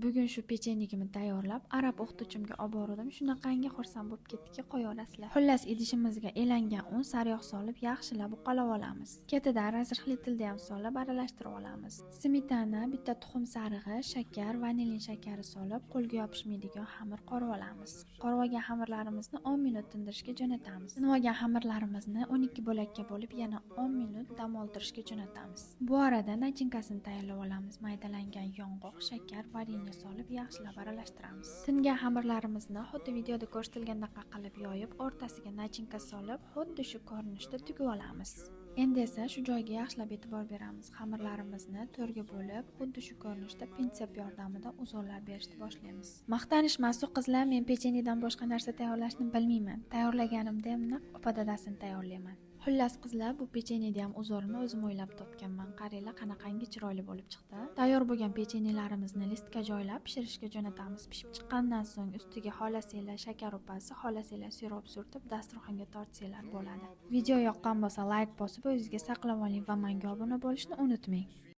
Bugun shu pechenegimni tayyorlab, arab o'qituvchimga olib bordim. Shunaqangi xursand bo'lib ketdiki, qo'yaverasizlar. Xullas, idishimizga elangan un, sariyog' solib, yaxshilab uqalab olamiz. Ketidan разрыхлитель ni ham solib, aralashtirib olamiz. Smetana, bitta tuxum sarig'i, shakar, vanilin shakari solib, qo'lga yopishmaydigan xamir qorib olamiz. Qorib olgan xamirlarimizni 10 minut tindirishga jo'natamiz. Tinib olgan xamirlarimizni 12 bo'lakka bo'lib, yana 10 minut dam oldirishga jo'natamiz. Bu orada начинка sini tayyorlab olamiz. Maydalangan yong'oq, shakar, варенье solib, yaxshilab aralashtiramiz. Tingan xamirlarimizni xuddi videoda ko'rsatilgandaqa qilib yoyib, o'rtasiga начинка solib, xuddi shu ko'rinishda tugib olamiz. Endi esa shu joyga yaxshilab e'tibor beramiz. Xamirlarimizni to'rga bo'lib, xuddi shu ko'rinishda pinset yordamida узор lar berishni boshlaymiz. Maqtanish emasu, qizlar, men pechenyedan boshqa narsa tayyorlashni bilmayman. Tayyorlaganimda ham naq opa dadasini tayyorlayman. Xullas, qizlar, bu pechenyeni ham узор ini o'zim o'ylab topganman. Qaranglar, qanaqangi chiroyli bo'lib chiqdi. Tayyor bo'lgan pechenyelarimizni listga joylab, pishirishga jo'natamiz. Pishib chiqqandan so'ng ustiga xohlasanglar shakar upasi, xohlasanglar sirop surtib, dasturxonga tortsanglar bo'ladi. Video yoqqan bo'lsa, layk bosib, o'zingizga saqlab oling va menga obuna bo'lishni unutmang.